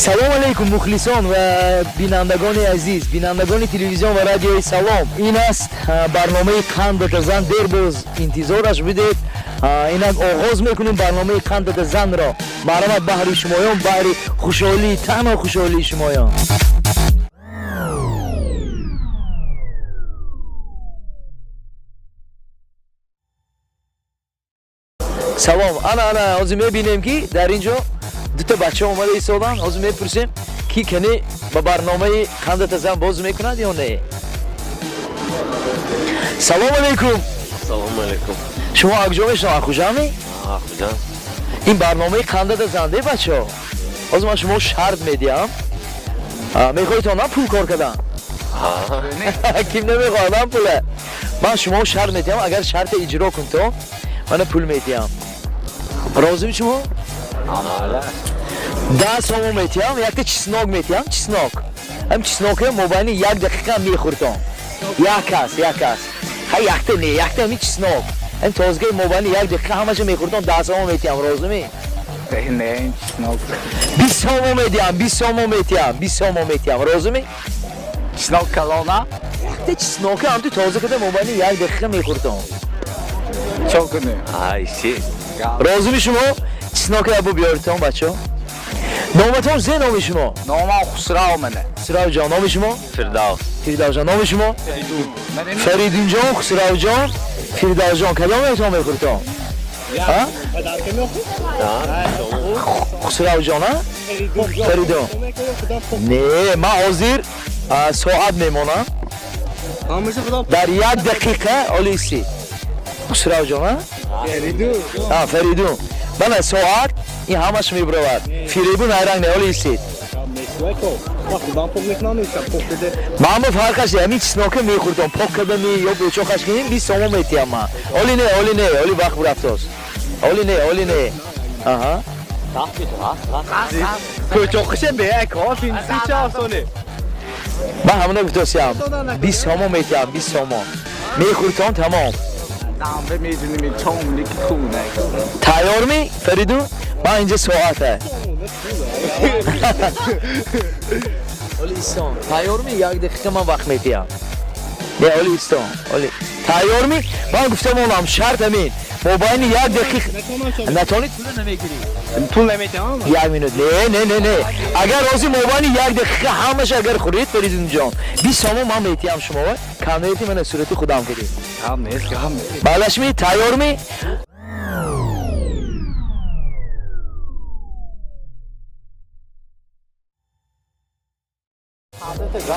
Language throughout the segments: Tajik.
Салом алейкум, мухлисон ва бинандагони азиз, бинандагони телевизион ва радиои Салом. Ин аст барномаи Қандата зан. Дер боз интизораш будед. Инак оғоз мекунем барномаи Қандата занро. Марҳамат, баҳри шумоён, баҳри хушҳолӣ, танҳо хушҳолии шумоён. Салом. Ана, ана, ҳозир мебинем, ки дар ин ҷо дута бача омада истоданд. Ҳозир мепурсем, ки кане ба барномаи Қандата зан боз мекунад ё не. Салом алейкум. Салом алейкум. Шумо аз куҷо мешунавед? Аз Хуҷандми? Хуҷанд. Ин барномаи Қандата зан де, бачаҳо. Ҳозир ман шумо шарт медиҳам. Мехоҳед на пул кор кардан? Ким намехоҳад пула? Ман шумо шарт медиҳам, агар шарта иҷро кун, то мана пул медиҳам. Розими шумо? 10 сомон метиҳам, якта чеснок метиҳам, чеснок. Ҳам чеснока мобайни як дақиқа мехӯртон. Як кас, як кас. Ҳа, якта не, якта ҳами чеснок. Ҳам тозгаи мобайни як дақиқа ҳамаша мехӯртон, 10 сомон метиҳам, розимӣ? Не, чеснок. 20 сомон медиҳам, 20 сомон метиҳам, 20 сомон метиҳам, розимӣ? Чеснок калона? Якта чеснока ҳам ту тоза када мобайни як дақиқа мехӯртон. Чо кунем? Ай, си. Розими шумо? Чеснока ябо биёритон, бачаҳо. Номатон зе, номи шумо? Номам Хусрав мене. Хусравҷон, номи шумо? Фирдавс. Фирдавсҷон, номи шумо? Фаридунҷон, Хусравҷон, Фирдавсҷон, кадометон мехӯртон? А? Хусравҷон, а? Фаридун. Не, ман ҳозир соат мемонам. Дар як дақиқа оли исти. Хусравҷон, а? А, Фаридун. Мана соат, ин ҳамаш мебуравад. Фиребу найранг не, оли истед. Ман фарқаш ҳамин чеснока мехӯрдам, пок кардами ё бечоқаш кунем, 20 сомон метиҳам ман. Оли не, оли не, оли вақт бурафтост. Оли не, оли не. Аҳа. Кӯчоқиша бе, финси чавсоне. Ман ҳамона гуфтосиям. 20 сомон метиҳам, 20 сомон. Мехӯртон, тамом. Дамбе медунем, чомни хуна. Тайёрми, Фаридун? Ман инҷа соата. Оли истон. Тайёрми? Як дақиқа ман вақт метиҳам. Не, оли истон. Оли. Тайёрми? Ман гуфтам онам, шарт ҳамин. Мобайни як дақиқа натонид, пула намегирӣ. Пул наметиҳам? Як минут. Не, не, не, не. Агар ҳозир мобайни як дақиқа ҳамаша агар хӯред, Фаридунҷон, 20 сомон ман метиҳам шумо. Конверти мана сурати худам кардед. Гап нест, гап нест. Балашми, тайёрми?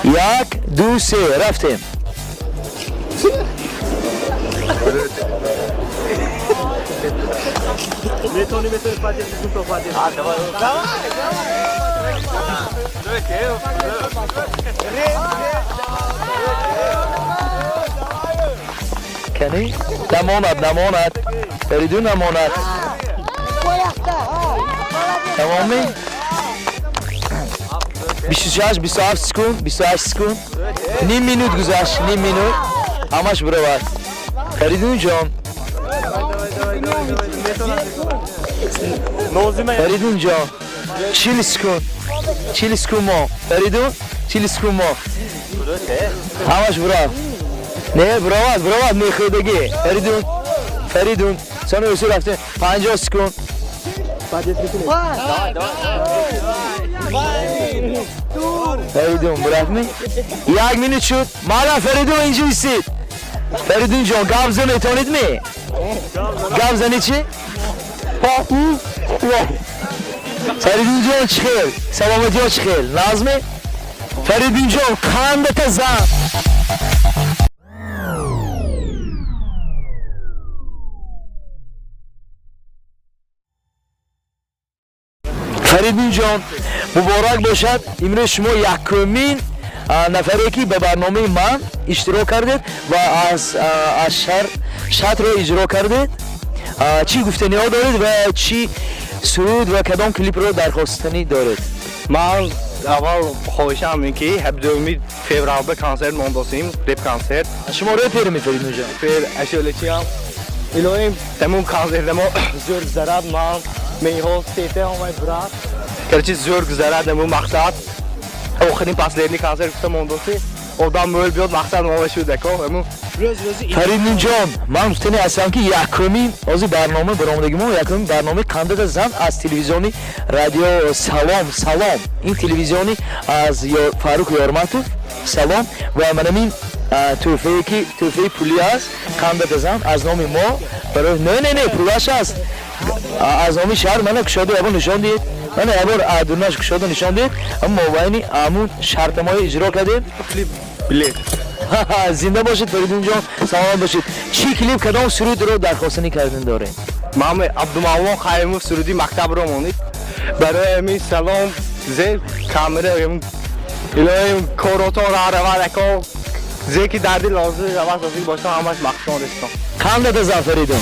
Як, ду, се, рафтем. Метони, метони, фатир, то фатир. Давай. Давай. Кани? Намонад, намонад. Фаридун, намонад. Тамомми? 26, 27 секунд, 28 секунд. Ним минут гузашт, ним минут. Ҳамаш биравад. Фаридун ҷон. Фаридун ҷон. 40 секунд. 40 секунд мо. Фаридун, 40 секунд мо. Ҳамаш биравад. Не, биравад, биравад мехӯрдагӣ. Фаридун. Фаридун. Сони усул рафтем. 50 секунд. Фаридун, бирафтми? Як минут шуд. Мана, Фаридун, инҷо истед. Фаридун ҷон, гап зан метавонед ми? Гап зани чӣ? Фаридун ҷон, чӣ хел? Саломатиҳо чӣ хел? Нағзми? Фаридун ҷон, қандата зан. Фаридун ҷон, муборак бошад. Имрӯз шумо якумин нафаре, ки ба барномаи ман иштирок кардед ва аз шартро иҷро кардед. Чӣ гуфтаниҳо доред ва чӣ суруд ва кадом клипро дархостанӣ доред? Ман аввал хоҳишам ин ки 17 феврал ба консерт мондосем, реп консерт. Шумо рэпер Фаридун ҷон? Репер, ашӯлачиам. Илоҳим, тамом консерта мо зӯр гузарад. Ман меҳол сете омай брат. Короче, зӯр гузарад ҳамун мақсад. Охирин, последний концерт гуфта мондосӣ. Одам мӯл биёд, мақсад мома шуд, ако. Ҳамун Фаридунҷон, ман гуфтани ҳастам, ки якумин ҳозир барнома баромадагимо, якумин барномаи «Қандата зан» аз телевизиони радио Салом. Салом, ин телевизиони аз Фаррух Ёрматов. Салом ва манамин тӯҳфае, ки тӯҳфаи пулӣ аст, «Қандата зан» аз номи мо барои не, не, не, пулаш аст аз номи шаҳр. Мана, кушода ябор нишон диҳед, мана, ябор адунаш кушода нишон диҳед. Ама мобайни амун шартамои иҷро кардем. Билет. Зинда бошед, Фаридунҷон, саломат бошед. Чӣ клип, кадом сурудро дархостани кардин дорем? Ман Абдумавлон Қайимов, суруди «Мактабро» монед. Барои ҳамин салом зе камера, илоҳим, коротон раҳ равад, ако, зе ки дарди лозим равад, сосик бошам, ҳамаш махшон рестон. Қандата зан, Фаридун.